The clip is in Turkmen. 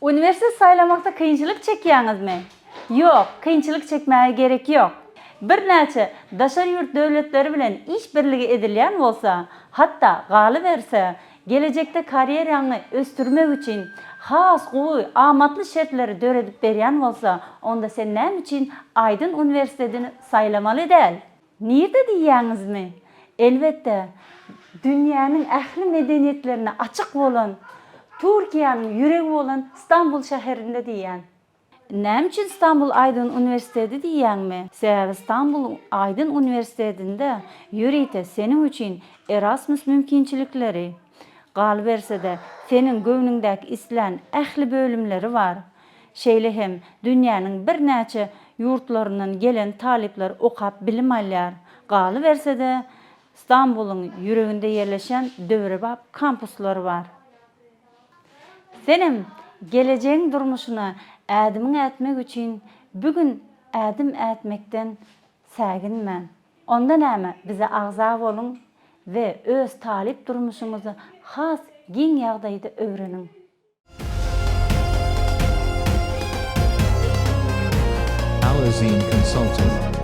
Uniwersitet saýlamakda kynçylyk çekýäňizmi? Ýok, kynçylyk çekmäge gerek ýok. Birnäçe daşary ýurt döwletleri bilen iş birligi edilýän bolsa, hatda galyberse, gelejekde karýeraňy ösdürmek üçin has gowy, amatly şertleri döredip berýän bolsa, onda sen näme üçin Aýdyn uniwersitetini saýlamaly däl? Nirde diýýäňizmi? Elbetde, dünýäniň ähli medeniýetlerine açyk bolan, Türkiýäniň ýüregi bolan Stambul şäherinde diýýän. Näme üçin Stambul Aýdyn uniwersiteti diýýäňmi? Sebäbi Stambul Aýdyn uniwersitetinde ýörite seniň üçin Erasmus mümkinçilikleri, galyberse-de, seniň göwnüňdäki islän ähli bölümleri bar. Şeýle hem dünýäniň birnäçe ýurtlaryndan gelen talyplar okap bilim alýar. Galyberse-de, Stambulyň ýüreginde ýerleşen döwrebap kampuslary bar. Senem gelejegiň durmuşyna ädimiňi ätmek üçin bu gün ädim ätmekden säginme. Onda näme, bize agza boluň we öz talyp durmuşyňyzy has giň ýagdaýda öwreniň. Alazine Consulting.